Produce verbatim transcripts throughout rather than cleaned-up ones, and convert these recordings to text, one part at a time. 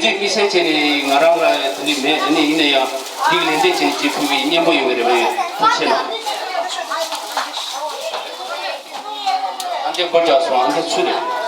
དེ་དམིགས་བསལ་བྱས་ནས་ང་རང་ལ་དེ་འདྲ་མེད། ཨ་ནི་ཡིན་ན་ཡང་འདི་གི་ལན་འདེབས་བྱས་ནས་ཅིག་ཕུལ་བའི་སྙན་པོ་ཡོང་གི་རེད་པས། ཐུགས་རྗེ་ཆེ་གནང་། ཨ་འདྲས་སྒོ་རྒྱག་སོང་། ཨ་འདྲས་ཚུར་རེད།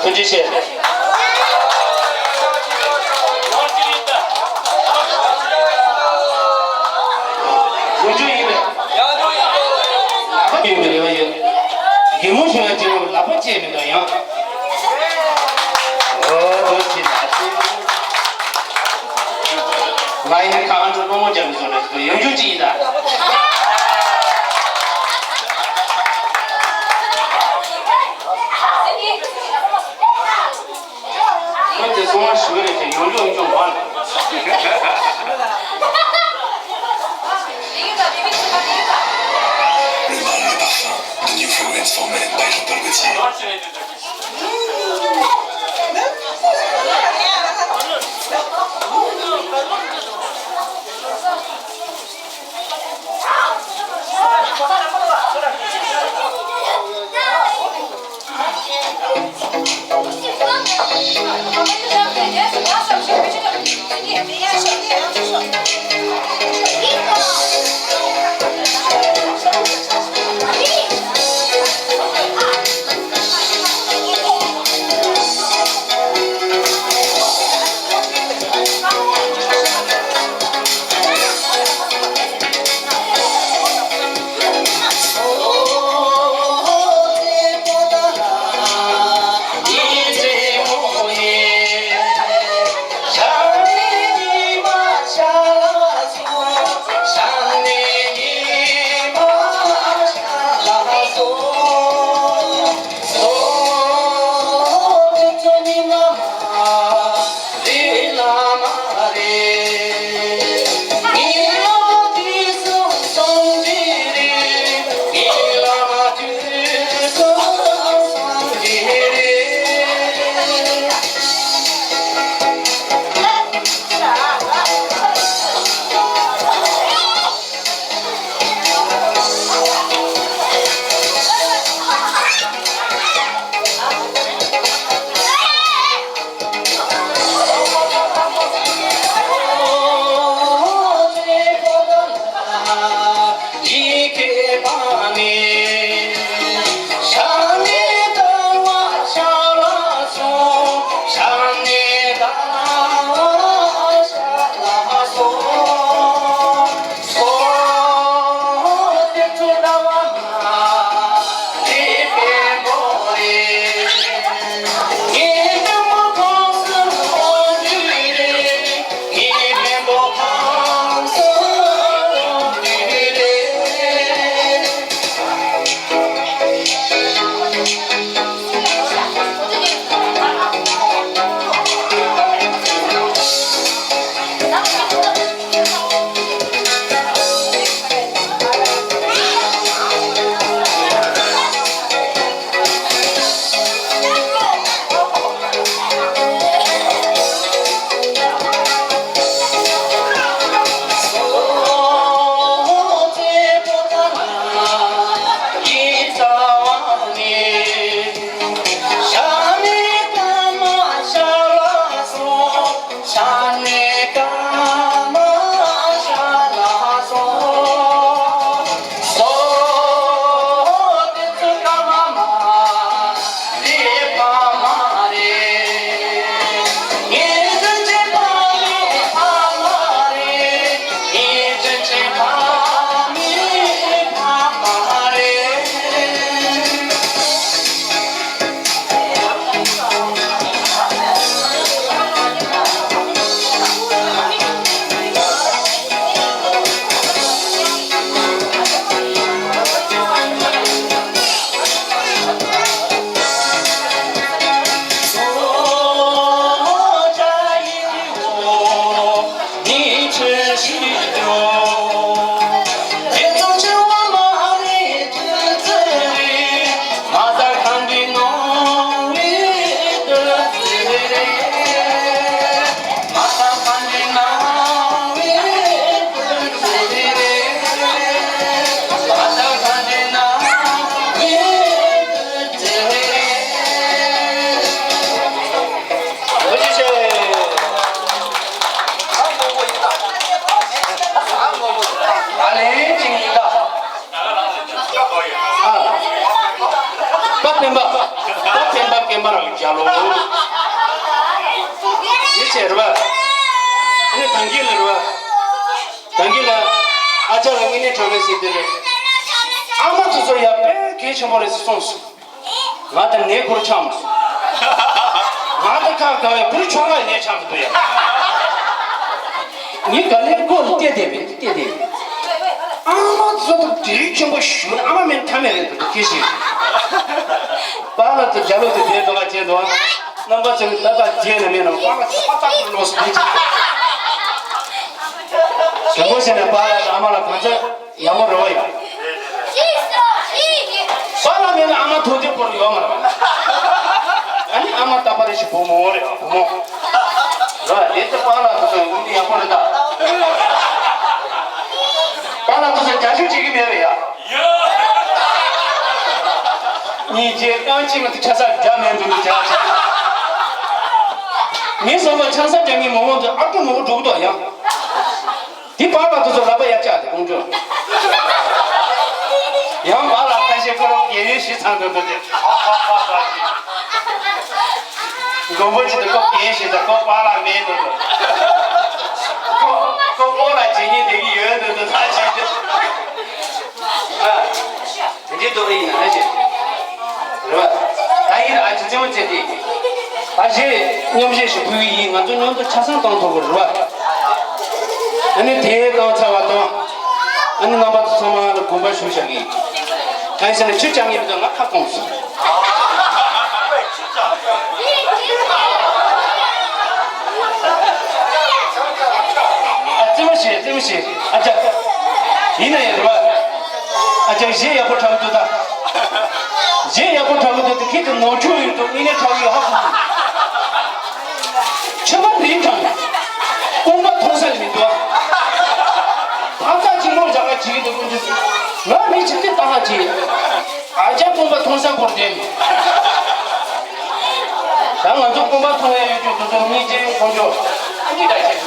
ཐུགས་རྗེ་ཆེ། ཡོང་རྒྱུ་ཡིན་པས། ལག་པ་ཡོད་མི་རེ་བ་ཡོད། གད་མོ་ཤོར་ཡ་དེ་ལ་ལག་པ་བཅད་མི་འདུག་ཡང་། ཨོ་ཐུགས་རྗེ་ཆེ། ང་ཡིན་ན་ཁ་ཨ་འགྲོ་སློང་མོ་རྒྱབ་ནས་བཟོ་ནས་ཡོང་རྒྱུ་ཅི་ཡིན་ད། ཁྱོད་ཀྱིས་གསུང་བ་ཞུ་རེ་བྱས་ཡོང་རྒྱུ་ཡོང་རྒྱུ་མ་རེད། Remarque le parfum de New Fragrance for Men by Jean-Paul Gaultier. ཨ་ཅག་ལ་དངོས་གནས་དྲང་གནས་ཟེར་དེ་རེད། ཨ་མ་དེ་ཚོ་ཡ་དཔེ་གལ་ཆེན་པོ་རེད་ཟེར་གསུངས་སོང་། ང་དང་ནས་ཁུར་ཆགས་མ་སོང་། ང་དང་ཁ་ག་བའི་ཁུར་ཆོག་ལ་ནས་ཆགས་མི་འདུག་ཡ། ངས་ག་ལེར་སྒོ་ལ་བལྟས་བསྡད་པས་བལྟས་བསྡད་པས། ཨ་མ་ཚོ་དང་དེའི་ཁྱོན་པོ་ཞུ་ཨ་མ་མེད་ཐ་མེད་རེད་འདུག་སྐད་ཆ། པཱ་ལགས་དང་རྒྱ་ལོ་དེ་བསྡད་འདུག་ག་བྱས་འདུག་རྣམ་པ་ཚོས་ལྟ་ལྟ་བྱས་ནས་མེད་ན་པཱ་ལགས་ཚོ་ཨ་ཏག་ཏག་ལོག་སོང་། དེ་ཅི། དྲང་པོ་བྱས་ནས་པཱ་ལགས་དང་ཨ་མ་ལགས་གང་ཚ་ཡག་པོ་རེད་བ་ཡ། པཱ་ལགས་མེད་ན་ཨ་མ་ཐུག་དེ་སྐོར་ཡོད་མ་རེད་བ། ཨ་ནི་ཨ་མ་ལྟ་བ་རེ་ཞིག་བུ་མོ་རེད་བ་བུ་མོ། ར་དེ་ཚོ་པཱ་ལགས་དེ་ཚོ་ཡིན་ཡག་པོ་རེད་ད། པཱ་ལགས་དེ་ཚོ་རྒྱ་ཤུག་བྱེད་ཀྱི་མེད་རེད་ཡ། སྙིང་རྗེ་རྐང་གཅིག་མ་གཏོགས་ཆ་ས་རྒྱ་མེད་འདུག་ནི་རྒྱ་ཆེ། ངས་བསམ་པ་ཆང་ས་རྒྱ་མི་མང་མང་དུ་ཨ་ཀྲུ་མང་པོ་འགྲོ་གི་འདུག་ཡང་། དེ་པཱ་ལགས་དེ་ཚོ་ལབ་པ་ཡ་བཅག་དེ་ཀོང་ཇོ། ཡང་པཱ་ལགས་ཁ་ཤས་ཁོ་རང་རྒས་ཡོལ་ཞིག་ཚང་འདུག་འདུག་སྟེ། མགོན་པོ་ཅིག་དེ་ཁོ་རྒས་ཞིག་དང་ཁོ་པཱ་ལགས་མེད་འདུག་འདུག་ཁོ་ཁོ་པཱ་ལགས་བྱེད་ཉེན་བསྡད་ཀྱི་ཡོད་འདུག་འདུག་ད་བྱེད་འདུག་ཨ། དེ་འདྲའི་རྡོ་རིང་ཡིན་ན་ཨེ་ཅེ། རེད་བ། ད་ཡིན་ཨ་ཅེ་རྩེད་མོ་རྩེ་དེ། ད་གཞས་མཉམ་གཞས་ཤིག་ཕུལ་གི་ཡིན། ང་ཚོ་མཉམ་དུ་ཆ་ཚང་བཏང་ཐུབ་དགོས་རེད་བ། ཨ་ནི་དེ་བཏང་ཚར་བ་དང་། ཨ་ནི་རྣམ་པ་ཚོ་ཚང་མ་ལ་དགོངས་པ་ཞུ་བྱ་གི་ཡིན། གང་ཡིན་ཟེར་ན་ཁྱི་ལྕགས་ངན་མི་འདུག་ང་ཁ་སྐོང་སོང་། ཨ་རྩེད་མོ་བྱེད་རྩེད་མོ་བྱེད་ཨ་ཅག་ཡིན་ན་ཡང་རེད་བ། ཨ་ཅག་གཞས་ཡག་པོ་འཁྲབ་འདུག་ད། གཞས་ཡག་པོ་འཁྲབ་འདུག་ད་ཁྱེད་ཀྱི་ནོར་འཁྲུལ་ཡོད་འདུག་དངོས་གནས་འཁྲབ་ཡོད་ཧ་གོ། ཆུ་མ་རིག་དང་། རྐང་པ་མཐོང་ས་ལ་མི་འདུག་ཨ་ཙག་གཅིག་མོ་བཞག་ག་བྱེད་ཀྱི་འདུག་ཀུན་གྱི། ང་མི་གཅིག་དེ་ལྟ་ག་བྱེད། ཨ་ཅག་རྐང་པ་མཐོང་ས་སྐོར་དེ། ད་ང་ཚོ་རྐང་པ་མཐོང་ཡ་ཡོད་ཀྱི་དུས་ཚོད་གཉིས་ཅན་དཀོན་མཆོག་ཨ་འདི་ད་བྱེད།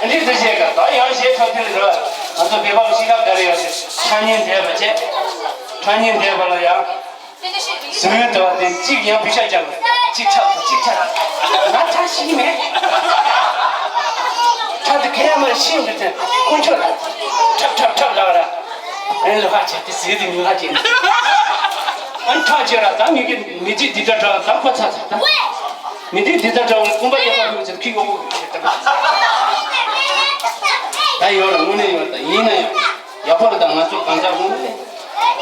ཨ་འདི་ད་བྱེད་ག་ད་ཡང་གཞས་འཁྲབ་དུས་རེད། ང་ཚོ་བོད་པ་ཤི་ཁ་ག་རེ་ཡོད་ཟེར་ཁྲ་ཉིན་འདས་པ་བྱས། ཁྲ་ཉིན་འདས་པ་ལ་ཡང་། ཟུར་དུ་བ་དེ་གཅིག་ཡང་བུ་ཤ་རྒྱབ། གཅིག་འཁྲབ་དང་གཅིག་འཁྲབ། ང་ཁྲ་ཤི་མེད། ཁྲ་དེ་ག་ཡ་མ་ཤི་ཡོང་གི་དེ་དཀོན་མཆོག་ལ། འཁྲབ་འཁྲབ་འཁྲབ་ལབ་ར། ཨེ་ལོ་ཧ་ཆེ་དེ་ཟེར་དེ་ཉུང་ཧ་ཆེ། ཨན་ཁྲ་ཆེ་ར་ད་ངེད་ཀྱི་མི་རྗེ་འདི་འདྲ་འདྲ་ད་ཁོ་ཚ་ཚ་ད། མི་འདི་འདི་འདྲ་འདྲ་བ་ཀུན་པ་ཡག་པ་ཡོད་ཚེ་ཁི་ཡོང་གི་ད། ད་ཡོད་ར་དངོས་གནས་ཡོད་ད་ཡིན་ན་ཡང་ཡག་པོ་རེད་ད་ང་ཚོ་གང་ཟག་དངོས་གནས།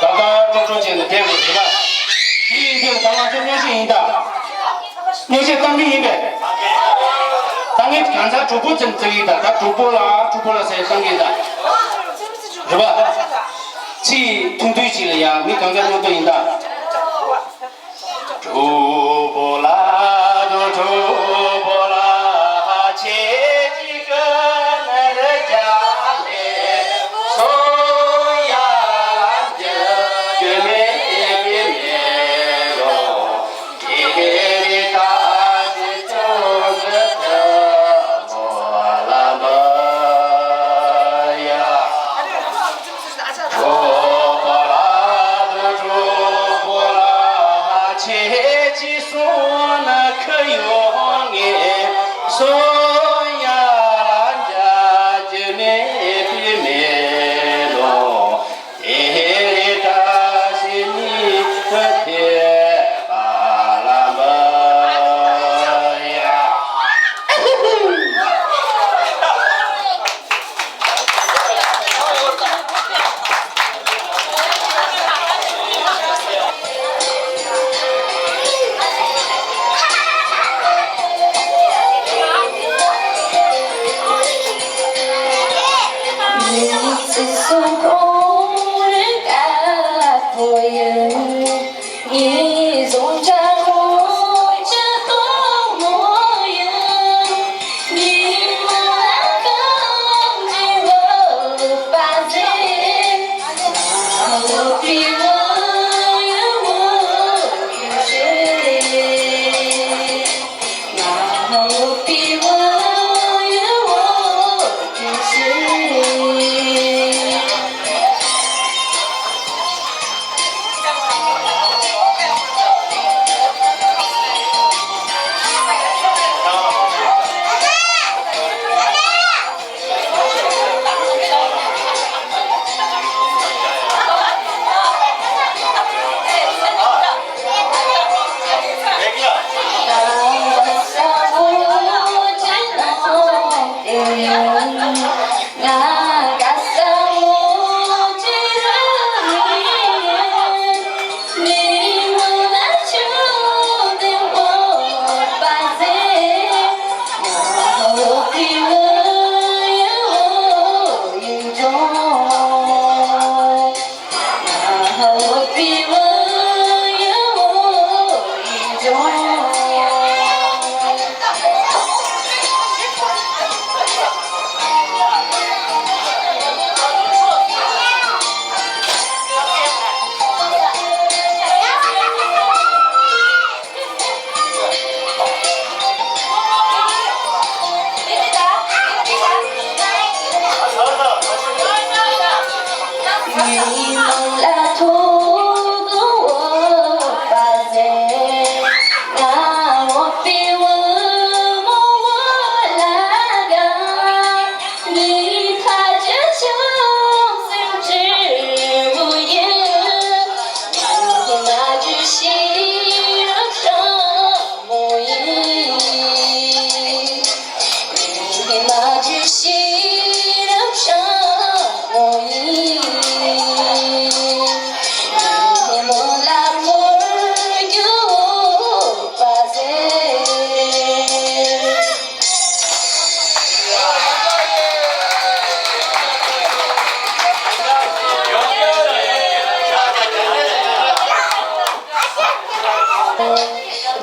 དགའ་དགའ་སྤྲོ་སྤྲོ་བྱས་ནས་བསྡད་དགོས་རེད་པ། དེ་ཡིན་དུས་ད་ང་ཚོ་མཉེན་ཆས་ཡིན་ད། མཉེན་ཆས་བཏང་གི་ཡིན་པས། ད་ངས་གང་ཟག་གྲོགས་པོ་ཙམ་བརྩི་གི་ཡིན་ད་ད་གྲོགས་པོ་ལ་གྲོགས་པོ་ལ་ཟེར་བཏང་གི་ཡིན་ད། རེད་པ། ཚིག་ཐུང་ཐུང་ཅིག་ལ་ཡང་མི་གང་ག་མཉམ་དུ་ཡིན་ད། གྲོགས་པོ་ལ་དོ་གྲོགས་པོ་ལ་ཧ་ཆེ་ཅི་ཀ་ན་ར་ཇ་ལེ་སོ་ཡ་ཇ་ག་མེ་ཏེ་མེ་རོ་ཏེ་གེ་རེ་ཏ་ཏེ་ཏོ་ག་ཐ་མོ་ལ་མ་ཡ། གྲོགས་པོ་ལ་དོ་གྲོགས་པོ་ལ་ཧ་ཆེ་ཅི་སོང་ན་ཁ་ཡོང་ངེ།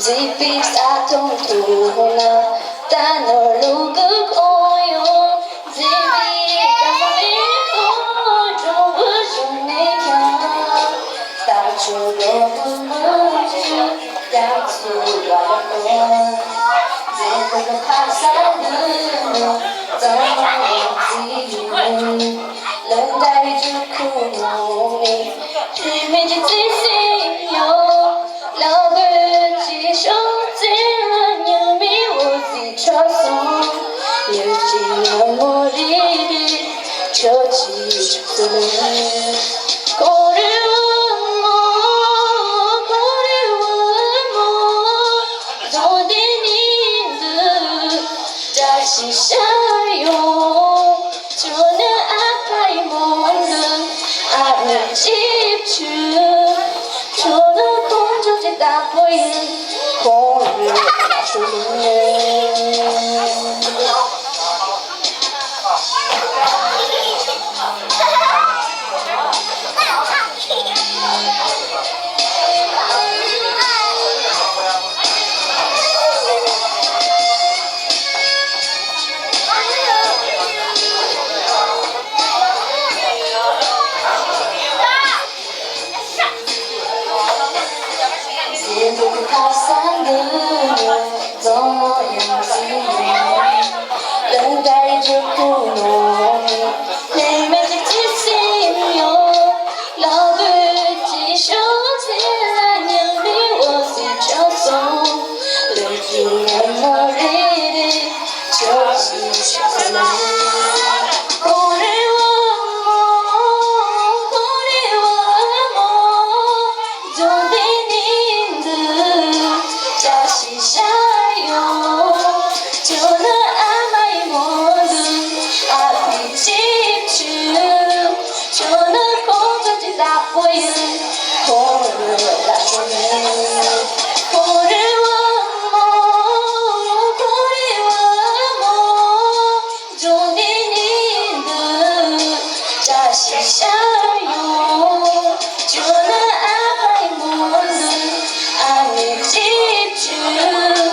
མཛེས་པའི་ས་དོང་དུ་ན་ད་ནོར་ལུག་གི་ཁོང་ཡོང་། མཛེས་པའི་སྐམ་པའི་ཁོང་གྲོང་བུ་བཞུགས་ནས་ཀྱང་། ད་ཆུ་རོ་བུ་མོ་ཆུ་རྒྱ་མཚོ་བར་དོ། མཛེས་པའི་ཕ་ས་འདི་ནི་ཙམ་མཛེས་ཡིན། ལན་ཏའི་རྒྱུ་ཁུག་ནང་ནས་ལྷད་མེད་ཀྱི་བརྩེ་སེམས་ཡོད། ལག་འོད་ཀྱི་ཤོག་རྩེ་ལ་ཉི་མའི་འོད་ཟེར་འཕྲོ་སོང་། ཉི་ཟེར་ཉི་མོ་རེ་རེ་ཁྱོད་ཀྱི་ཕྱོགས་སུ་ལུས། ཁོ་རེ་བུ་མོ། ཁོ་རེ་བུ་མོ། རྫོང་སྡེ་ནས་འདུག་བཀྲ་ཤིས་ཤར་ཡོང་། ཁྱོད་ནི་ཨ་ཕའི་མོ་འདུག་ཨ་མའི་གཅེས་ཕྲུག་ཁྱོད་ནི་ཁོང་ཚོ་གི་བདག་པོ་ཡིན། ཁོང་རེ་ལ་ཤོད་ཡིན། ཁྱོད་ནི་ཨ་མའི་མོ་འདུག་ཨ་ཕའི་གཅེས་ཕྲུག་ཁྱོད་ནི་ཁོང་ཚོ་གི་བདག་པོ་ཡིན། ཁོང་རེ་ལ་ཤོད་ཡིན། ཁོ་རེ་བུ་མོ། ཁོ་རེ་བུ་མོ། རྫོང་སྡེ་ནས་འདུག་བཀྲ་ཤིས་ཤར་ཡོང་། ཁྱོད་ནི་ཨ་ཕའི་མོ་འདུག་ཨ་མའི་གཅེས་ཕྲུག་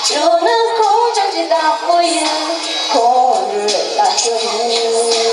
ཁྱོད་ནི་ཁོང་ཚོ་གི་བདག་པོ་ཡིན། ཁོང་རེ་ལ་ཤོད་ཡིན།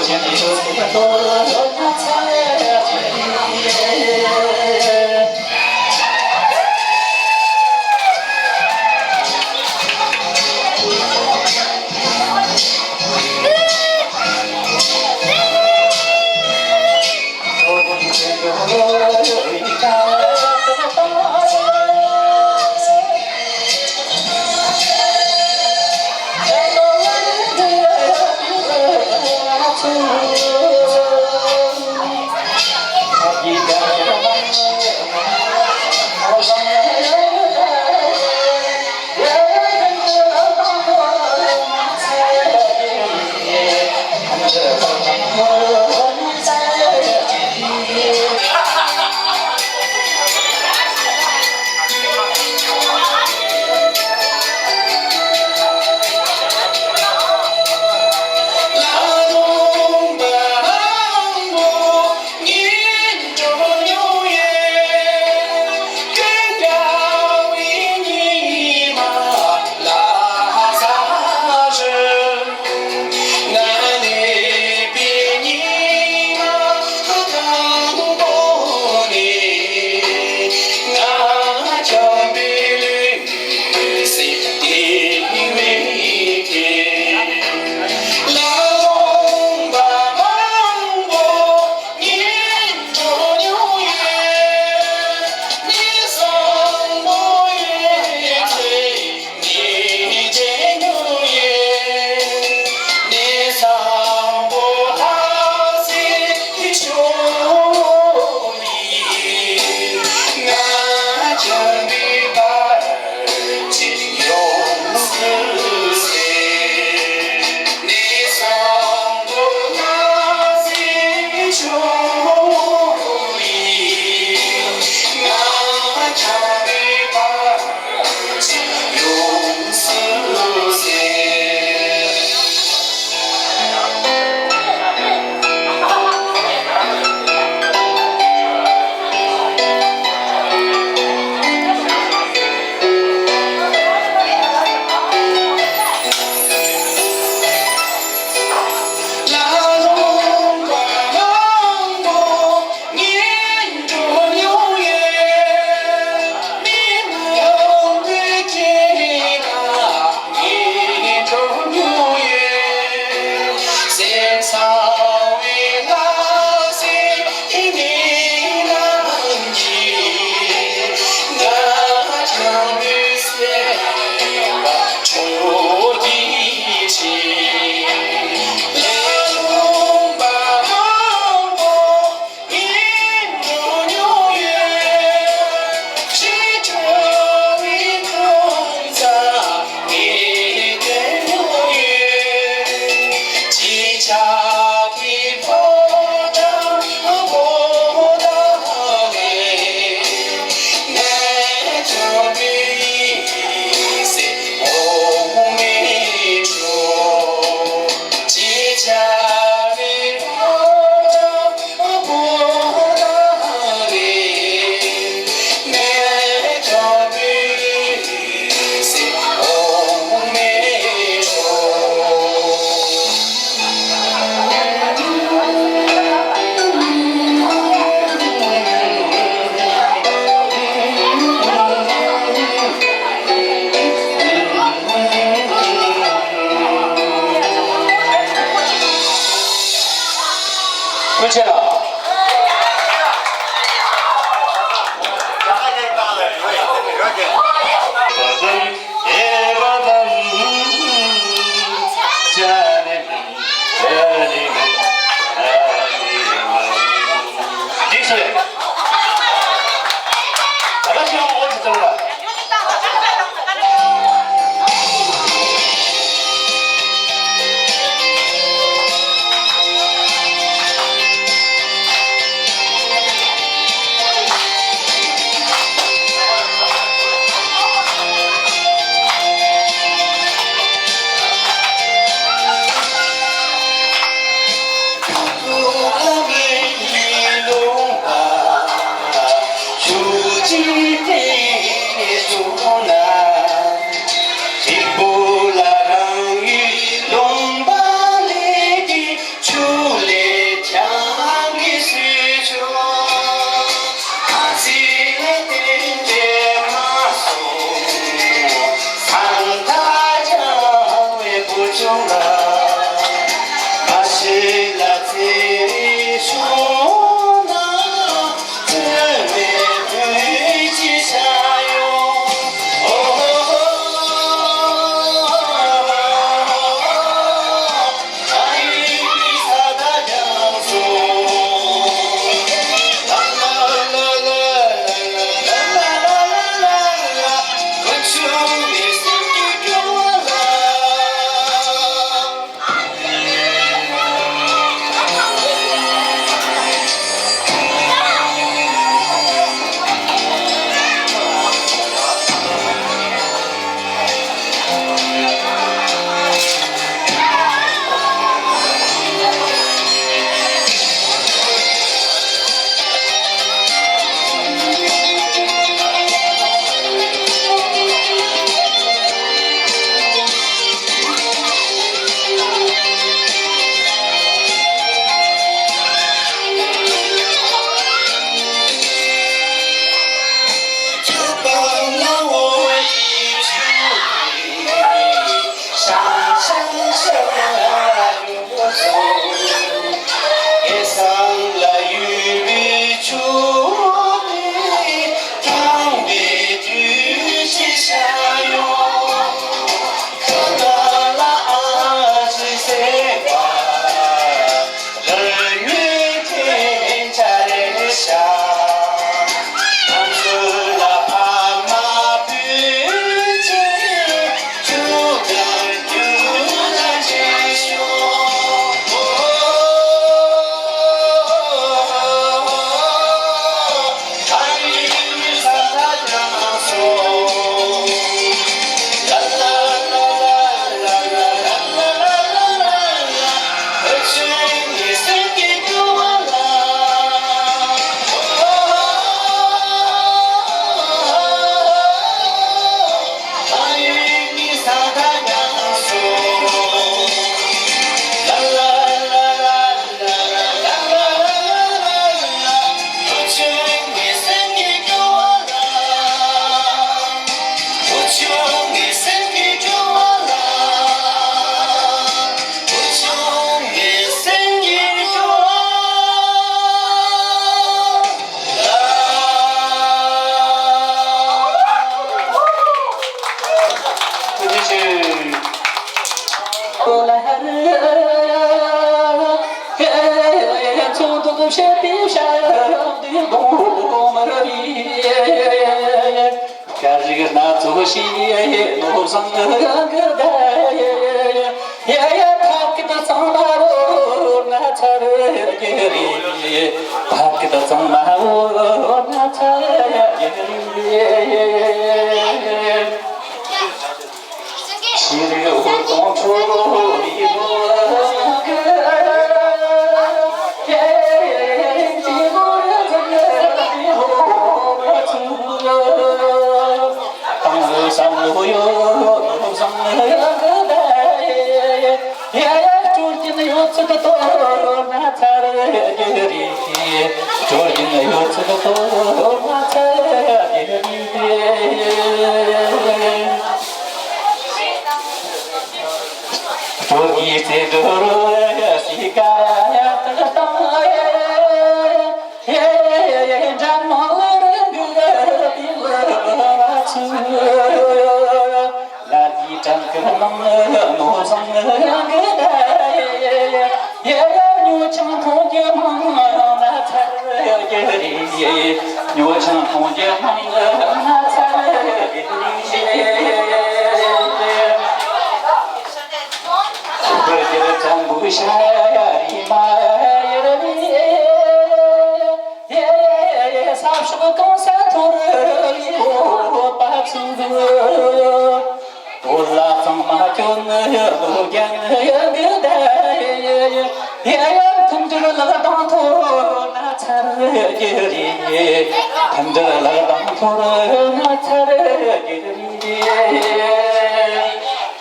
ཀུན་མཁྱེན་ལགས། འདི་སུ་རེད། ད་ལྟ་ཤི་ཡོང་འོ་ཅི་ཙམ་ལ།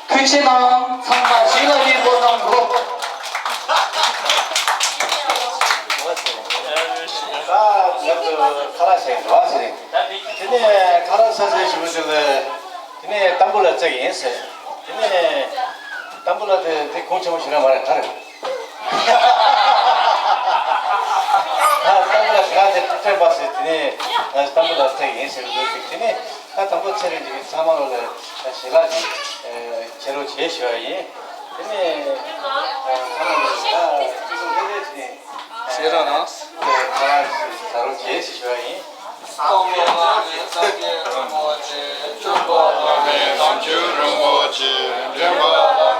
ཁུལ་ཆེ་ནང་ཚང་མ་ཞིག་ལ་ཡིན་པོ་གནང་དགོས། ད་ང་ཚོ་ཁ་ལག་བྱས་འགྲོ་བ་ཟེར། དེ་ནས་ཁ་ལག་ས་ས་ཞིག་པོ་ཞིག་ལ། དེ་ནས་ཏམ་བུ་ལ་བརྩེགས་ཡིན་ཟེར། དེ་ནས་ཏམ་ ལ་དེ་དེ་གོང་ཆེན་པོ་ཞིག་རང་མ་རེད་ད་རེད། ད་སྟམ་བུ་ལ་ཞི་ལ་དེ་སྤྲད་པ་ཟེར་དེ་ནས་སྟམ་བུ་ལ་སྤྲད་ཡིན་ཟེར་གི་འདུག་དེ་ནས་ད་དང་པོ་ཚེ་རིང་འདི་གི་ཚང་མ་ལོ་ལ་ཞི་ལ་གི་བྱེད་རོགས་བྱེད་ཞུ་བ་ཡིན། དེ་ནས་ཚང་མ་ལོ་ལ་ད་སྤྱི་ཚོགས་ལྷན་རྒྱས་ཀྱི་ནས། ཟེར་རོགས་གནང་། ཁ་ལག་ཟ་རོགས་བྱེད་ཞུ་བ་ཡིན། སྟོང་པའི་ལམ་ནས་སངས་རྒྱས་རིན་པོ་ཆེ། སྤྱོད་པའི་ལམ་ནས་དམ་ཆོས་རིན་པོ་ཆེ། འདྲེན་པའི་ལམ་